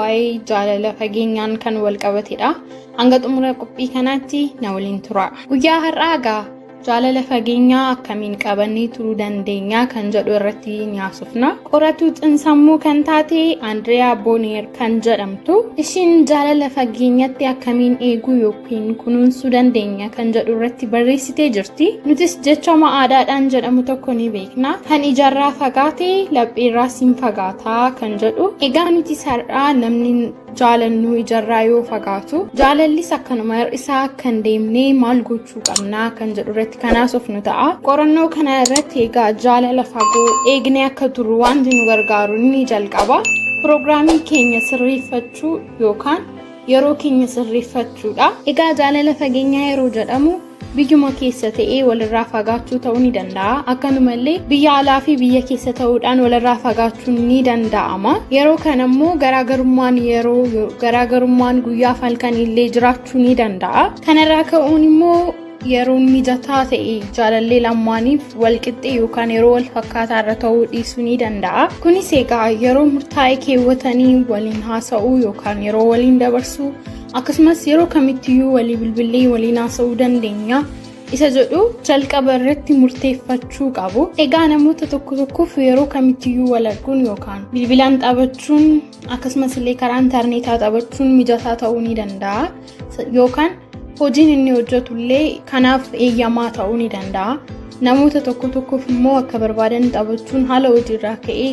Waa'ee jaalala fageenyaan kan wal qabatedha. Hanga xumura qophii kanaatti na waliin tura. Guyyaa har'aa egaa jaalala fageenyaa akkamiin qabannee turuu dandeenya kan jedhu irratti ni haasofna. Qoratuu xiinsammuu kan taate Andiriyaa Booneer kan jedhamtu ishiin jaalala fageenyatti akkamiin eeguu yookiin kunuunsuu dandeenya kan jedhu irratti barreessitee jirti. Nutis jechama aadaadhaan jedhamu tokko ni beekna. Kan ijarraa fagaate lapheerraas hin fagaataa kan jedhu. Egaa nutis har'aa namni jaalannuu ijarraa yoo fagaatu jaalallis akkanuma hir'isaa akka hin deemne maal gochuu qabnaa kan jedhu irratti kan haasofnu ta'a. Qorannoo kana irratti egaa jaalala fagoo eegnee akka turru wanti nu gargaaru ni jalqaba. Piroogiraamii keenya sirreeffachuu yookaan yeroo keenya sirreeffachuudha. Egaa jaalala fageenyaa yeroo jedhamu biyyuma keessa ta'ee walirraa fagaachuu ta'uu ni danda'a. Akkanumallee biyya alaa fi biyya keessa ta'uudhaan walirraa fagaachuun ni danda'ama. Yeroo kana immoo garaagarummaan yeroo garaagarummaan guyyaa fi halkanii illee jiraachuu ni danda'a. Kanarraa ka'uun immoo yeroon mijataa ta'e jaalallee lamaaniif wal qixxee yookaan yeroo wal fakkaataa irra ta'uu dhiisuu ni danda'a. Kunis egaa yeroo murtaa'e keewwatanii waliin haasa'uu yookaan yeroo waliin dabarsuu, akkasumas yeroo kamittiyyuu walii bilbilee waliin haasa'uu dandeenya isa jedhu jalqaba irratti murteeffachuu qabu. Egaa namoota tokko tokkoof yeroo kamittiyyuu wal arguun yookaan bilbilaan taphachuun, akkasumas illee karaa intarneetaa taphachuun mijataa ta'uu ni danda'a. Yookaan hojiin inni hojjetu illee kanaaf eeyyamaa ta'uu ni danda'a. Namoota tokko tokkoof immoo akka barbaadan taphachuun haala hojiirraa ka'ee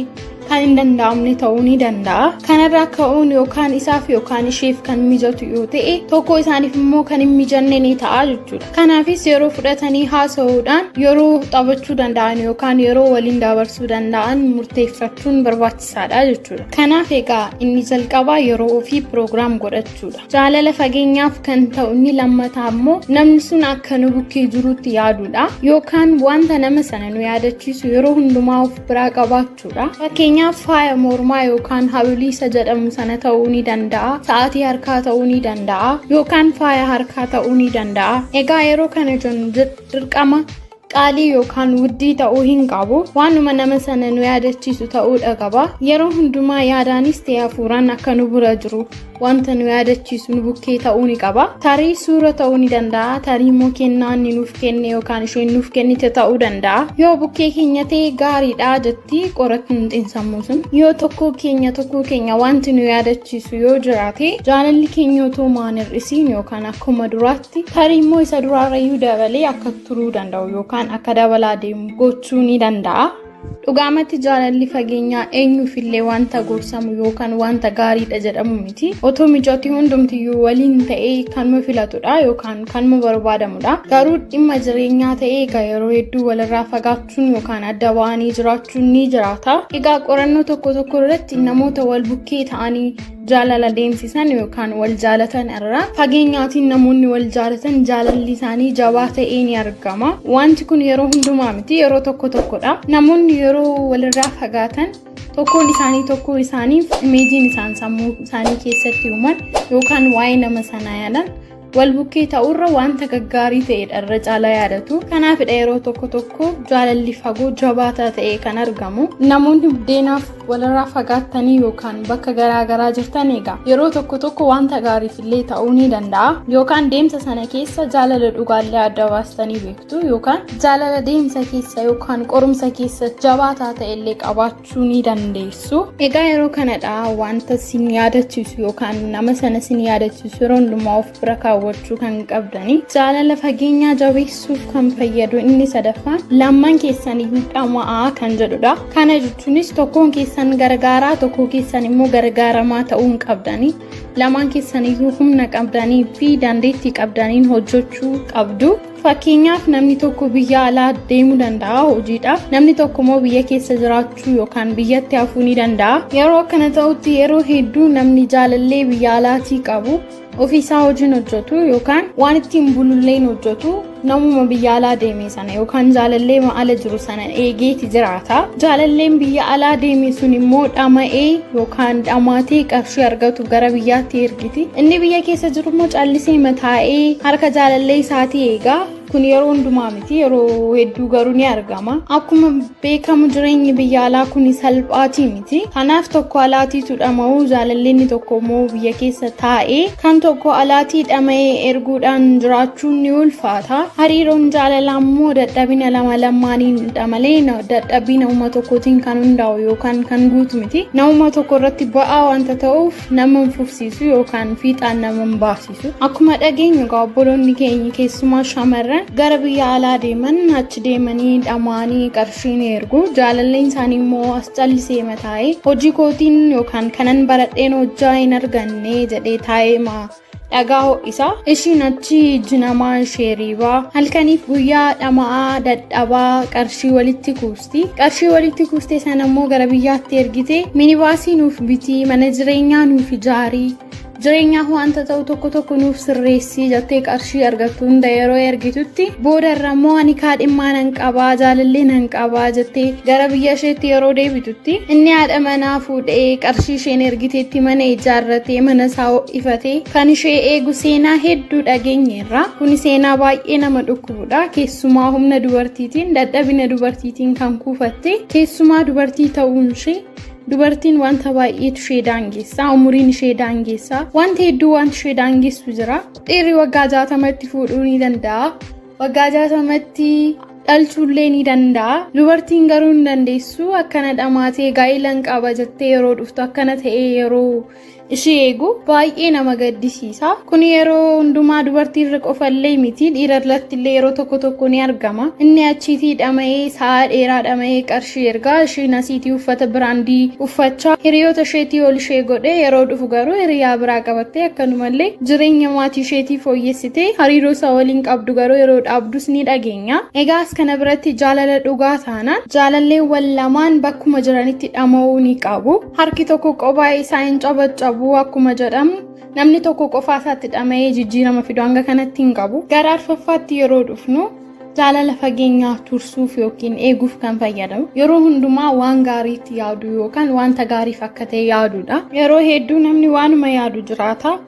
kan hin danda'amne ta'uu ni danda'a. Kanarraa ka'uun yookaan isaaf yookaan isheef kan mijatu yoo ta'e, tokko isaaniif immoo kan hin mijanne ni ta'a jechuudha. Kanaafis yeroo fudhatanii haasa'uudhaan yeroo taphachuu danda'an yookaan yeroo waliin dabarsuu danda'an murteeffachuun barbaachisaadha jechuudha. Kanaaf egaa inni jalqabaa yeroo ofii piroogiraam godhachuudha. Jaalala fageenyaaf kan ta'u inni lammataa immoo namni sun akka nu bukkee jirutti yaaduudha. Yookaan wanta nama sana nu yaadachiisu yeroo hundumaa of biraa qabaachuudha. Fakkeenyaaf, faaya mormaa yookaan habilii isa jedhamu sana ta'uu ni danda'a. Sa'aatii harkaa ta'uu ni danda'a. Yookaan faaya harkaa ta'uu ni danda'a. Egaa yeroo kana jennu dirqama qaalii yookaan wuddii ta'uu hin qabu. Waanuma nama sana nu yaadachiisu ta'uudha qaba. Yeroo hundumaa yaadaanis ta'e hafuuraan akka nu bira jiru wanta nu yaadachiisu nu bukkee ta'uu ni qaba. Tarii suura ta'uu ni danda'a. Tarii immoo kennaa inni nuuf kenne yookaan isheen nuuf kennite ta'uu danda'a. Yoo bukkee keenya ta'e gaariidha jetti qorattuun xiinsammuu sun. Yoo tokko keenya tokko keenya wanti nu yaadachiisu yoo jiraate, jaalalli keenya otoo maan hir'isiin yookaan akkuma duraatti, tarii immoo isa duraarrayyuu dabalee akka turuu danda'u yookaan akka dabalaa deemu gochuu ni danda'a. Dhugaamatti jaalalli fageenyaa eenyuufillee wanta gorsamu yookaan wanta gaariidha jedhamu miti. Otoo mijatii hundumtiyyuu waliin ta'ee kanuma filatudha yookaan kanuma barbaadamudha. Garuu dhimma jireenyaa ta'ee egaa yeroo hedduu walirraa fagaachuun yookaan adda ba'anii jiraachuun ni jiraata. Egaa qorannoo tokko tokko irratti namoota wal bukkee ta'anii jaalala deemsisan yookaan wal jaalatan irraa fageenyaatiin namoonni wal jaalatan jaalalli isaanii jabaa ta'ee ni argama. Wanti kun yeroo hundumaa miti, yeroo tokko tokkodha. Namoonni yeroo walirraa fagaatan tokkoon isaanii tokkoo isaaniif imageiin isaan sammuu isaanii keessatti uuman yookaan waa'ee nama sanaa yaadan wal bukkee ta'urra wanta gaggaarii ta'edha irra caalaa yaadatu. Kanaafidha yeroo tokko tokko jaalalli fagoo jabaataa ta'e kan argamu. Namoonni buddeenaaf walirraa fagaattanii yookaan bakka garaa garaa jirtan, egaa yeroo tokko tokko wanta gaariif illee ta'uu ni danda'a. Yookaan deemsa sana keessa jaalala dhugaallee adda baastanii beektu, yookaan jaalala deemsa keessa yookaan qorumsa keessa jabaataa ta'e illee qabaachuu ni dandeessu. Egaa yeroo kanadha wanta sin yaadachiisu yookaan nama sana sin yaadachiisu yeroo hundumaa of bira kaawwachuu kan qabdani. Jaalala fageenyaa jabeessuuf kan fayyadu inni sadaffaan lamman keessan iyyuu dhama'aa kan jedhudha. Kana jechuunis tokkoon keessan gargaaraa, tokko keessan immoo gargaaramaa ta'uu hin qabdani. Lamaan keessan iyyuu humna qabdanii fi dandeettii qabdaniin hojjechuu qabdu. Fakkeenyaaf, namni tokko biyya alaa deemuu danda'a hojiidhaaf. Namni tokko immoo biyya keessa jiraachuu yookaan biyyatti hafuu ni danda'a. Yeroo akkana ta'utti yeroo hedduu namni jaalallee biyya alaatii qabu ofiisaa hojiin hojjetu yookaan waan ittiin bulullee hin hojjetu. Namuma biyya alaa deeme sana yookaan jaalallee ala jiru sana eegeeti jiraata. Jaalalleen biyya alaa deeme sun immoo dhama'ee yookaan dhamaatee qarshii argatu gara biyyaatti ergiti. Inni biyya keessa jiru immoo callisee mataa'ee harka jaalallee isaatii eegaa. Kun yeroo hundumaa miti, yeroo hedduu garuu ni argama. Akkuma beekamu jireenyi biyya alaa kun salphaatii miti. Kanaaf tokko alaatiitu dhama'u, jaalalleen tokko immoo biyya keessa taa'ee kan tokko alaatii dhama'ee erguudhaan jiraachuun ni ulfaata. Hariiroon jaalalaa immoo dadhabina lama lamaaniinidha malee dadhabbii nama tokkootiin kan hundaa'u yookaan kan guutu miti. Nama tokko irratti ba'aa wanta ta'uuf nama hin fufsiisu yookaan fiixaan nama hin baasisu. Akkuma dhageenyu egaa obboloonni keenya keessumaa shamarran gara biyya alaa deeman achi deemanii dhamaanii qarshii ni ergu. Jaalalleen isaanii immoo as callisee mataa'ee hojii kootiin yookaan kanan baradheen hojjaa hin arganne jedhee taa'ee dhagaa ho'isa. Ishiin achi iji namaa ishee riibaa halkaniif guyyaa dhama'aa dadhabaa qarshii walitti kuusti. Qarshii walitti kuuste sana immoo gara biyyaatti ergite minibaasii nuuf bitii, mana jireenyaa nuuf ijaarii, jireenyaaf wanta ta'u tokko tokko nuuf sirreessii jettee qarshii argattu hunda yeroo ergitutti, booda irra immoo ani kaadhimmaa nan qabaa, jaalallee nan qabaa jettee gara biyya isheetti yeroo deebitutti, inni haadha manaa fuudhee qarshii isheen ergiteetti mana ijaarratee mana isaa ho'ifatee kan ishee eegu seenaa hedduu dhageenyeerra. Kun seenaa baay'ee nama dhukkubudha. Keessumaa humna dubartiitiin, dadhabina dubartiitiin kan kuufatte, keessumaa dubartii ta'uun ishee, dubartiin wanta baay'eetu ishee daangeessa, umuriin ishee daangeessa, wanta hedduu wanta ishee daangessu jira. Dhiirri waggaa 60tti fuudhuu ni danda'a, waggaa 60tti dhalchuullee ni danda'a. Dubartiin garuu hin dandeessu. Akkana dhamaatee gaa'ela hin qaba jettee yeroo dhuftu akkana ta'ee yeroo ishee eegu baay'ee nama gaddisiisa. Kun yeroo hundumaa dubartii irra qofallee miti, dhiira irratti illee yeroo tokko tokko ni argama. Inni achiitii dhama'ee, sa'a dheeraa dhama'ee qarshii ergaa, ishiin asiitii uffata brandii uffachaa hiriyoota isheetii ol ishee godhee yeroo dhufu garuu hiriyaa biraa qabattee akkanumallee jireenya maatii isheetii fooyyessitee hariiroo isaa waliin qabdu garuu yeroo dhaabdus ni dhageenya. Egaas kana biratti jaalala dhugaa taanaan jaalalleewwan lamaan bakkuma jiranitti dhama'uu ni qabu. Harki tokko qophaa isaa hin cabaccabu akkuma jedhamu, namni tokko qofaa isaatti dhama'ee jijjiirama fidu hanga kanatti hin qabu. Gara arfaffaatti yeroo dhufnu, jaalala fageenyaa tursuuf yookiin eeguuf kan fayyadamu yeroo hundumaa waan gaariitti yaadu yookaan wanta gaariif akka ta'e yaaduudha. Yeroo hedduu namni waanuma yaadu jiraata.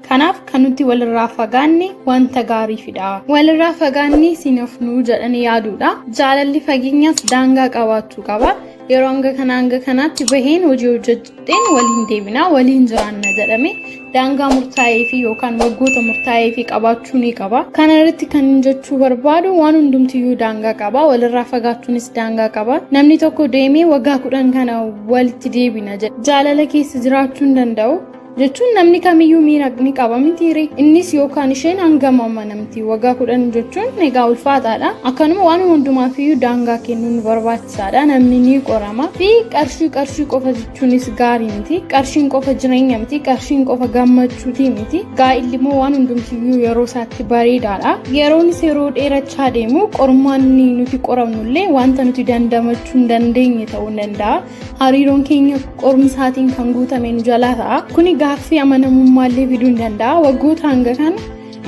Kanaaf kan nuti walirraa fagaanne wanta gaariifidha. Walirraa fagaanne sinafnuu jedhanii yaaduudha. Jaalalli fageenyaas daangaa qabaachuu qaba. Yeroo hanga kana hanga kanaatti baheen hojii hojjedheen waliin deebinaa, waliin jiraanna jedhame daangaa murtaa'ee fi yookaan waggoota murtaa'ee fi qabaachuu ni qaba. Kana irratti kan jechuu barbaadu, waan hundumtiyyuu daangaa qaba. Walirraa fagaachuunis daangaa qaba. Namni tokko deemee waggaa 10 kana walitti deebina jedha. Jaalala keessa jiraachuu hin danda'u. Jechuun namni kamiyyuu miira ni qaba mitiire? Innis yookaan isheen hangam amanamti? Waggaa 10 jechuun egaa ulfaataadha. Akkanuma waan hundumaafiyyuu daangaa kennuun barbaachisaadha. Namni ni qorama. Fi qarshii qarshii qofa jechuunis gaarii miti. Qarshiin qofa jireenya miti, qarshiin qofa gammachuutii miti. Gaa'illi immoo waan hundumtiyyuu yeroo isaatti bareedaadha. Yeroonis yeroo dheerachaa deemu qormaanni nuti qoramnullee wanta nuti dandamachuu hin dandeenye ta'uu danda'a. Hariiroon keenya qorumsaatiin kan guutame nu jalaa ta'a. Kuni gaaffii amanamummaallee fiduu ni danda'a. Waggoota hanga kana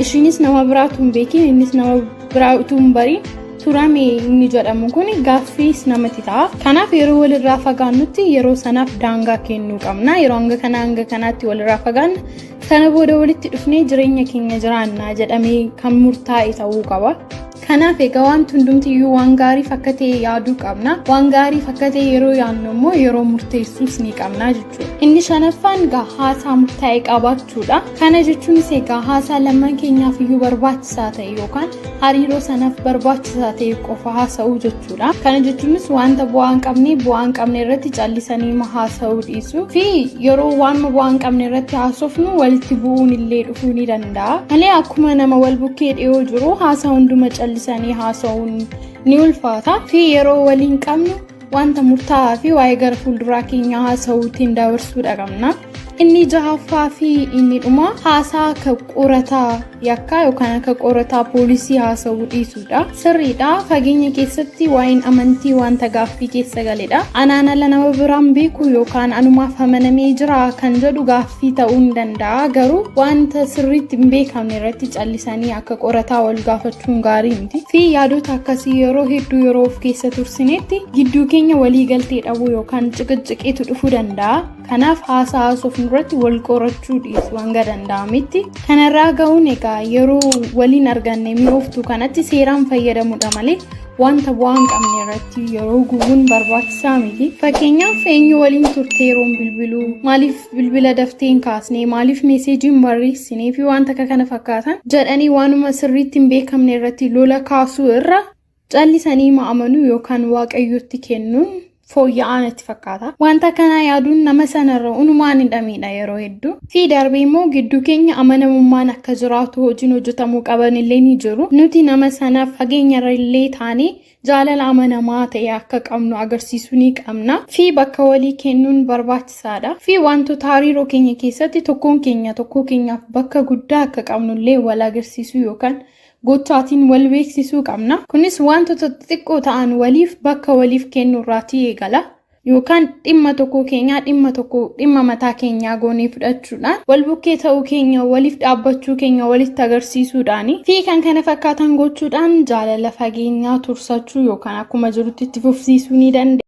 ishiinis nama biraatu hin beekin, innis nama biraa utuu hin bariin turame inni jedhamu kun gaaffiis namatti ta'a. Kanaaf yeroo walirraa fagaannutti yeroo sanaaf daangaa kennuu qabna. Yeroo hanga kana hanga kanaatti walirraa fagaanna. Sana booda walitti dhufnee jireenya keenya jiraanna jedhamee kan murtaa'e ta'uu qaba. Kanaaf egaa wanti hundumtiyyuu waan gaariif akka ta'e yaaduu qabna. Waan gaariif akka ta'e yeroo yaadnu immoo yeroo murteessuus ni qabna jechuudha. Inni shanaffaan egaa haasaa murtaa'e qabaachuudha. Kana jechuunis egaa haasaa lamaan keenyaaf iyyuu barbaachisaa ta'e yookaan hariiroo sanaaf barbaachisaa ta'e qofa haasa'uu jechuudha. Kana jechuunis wanta bu'aa hin qabne irratti callisanii haasa'uu dhiisuu fi yeroo waan bu'aa hin qabne irratti haasofnu walitti bu'uun illee dhufuu ni danda'a. Malee akkuma nama wal bukkee dhiyoo jiru haasaa hunduma callisanii haasa'uun ni ulfaata. Fi yeroo waliin qabnu wanta murtaa'aa fi waa'ee gara fuulduraa keenyaa haasa'uutiin dabarsuudha qabna. Inni jahaffaa fi inni dhumaa haasaa akka qorataa yakkaa yookaan akka qorataa poolisii haasa'uu dhiisuudha. Sirriidha. Fageenya keessatti waa'een amantii wanta gaaffii keessa galedha. Anaan ala nama biraan beeku yookaan anumaaf amanamee jira kan jedhu gaaffii ta'uu ni danda'a. Garuu wanta sirriitti hin beekamne irratti callisanii akka qorataa wal gaafachuun gaarii miti. Fi yaadota akkasii yeroo hedduu yeroo of keessa tursinetti gidduu keenya walii galtee dhabuu yookaan ciqiciqiitu dhufuu danda'a. Kanaaf haasaa haasofnu irratti wal qorachuu dhiisuu hanga danda'ametti. Kanarraa ga'uun egaa yeroo waliin arganne mi'ooftuu kanatti seeraan fayyadamuudha malee wanta bu'aa hin qabne irratti yeroo gubuun barbaachisaa miti. Fakkeenyaaf, eenyu waliin turte, yeroon bilbiluu maaliif bilbila daftee hin kaasne, maaliif message hin barreessinee fi wanta akka kana fakkaatan jedhanii waanuma sirriitti hin beekamne irratti lola kaasuu irra callisanii amanuu yookaan Waaqayyotti kennuun fooyya'aa natti fakkaata. Wanta kana yaaduun nama sanarra unumaan hidhamiidha yeroo hedduu. Fi darbee immoo gidduu keenya amanamummaan akka jiraatu hojiin hojjetamuu qaban illee ni jiru. Nuti nama sana fageenyarra illee taanee jaalala amanamaa ta'e akka qabnu agarsiisuu ni qabna. Fi bakka walii kennuun barbaachisaadha. Fi wantoota hariiroo keenya keessatti tokkoon keenya tokkoo keenyaaf bakka guddaa akka qabnu illee wal agarsiisuu yookaan gochaatiin wal beeksisuu qabna. Kunis wantoota xixiqqoo ta'an waliif bakka waliif kennu irraatii eegala. Yookaan dhimma tokko keenyaa dhimma tokko dhimma mataa keenyaa goonee fudhachuudhaan wal bukkee ta'uu keenya, waliif dhaabbachuu keenya walitti agarsiisuudhaan fi kan kana fakkaatan gochuudhaan jaalala fageenyaa tursachuu yookaan akkuma jirutti itti fufsiisuu ni dandeenya.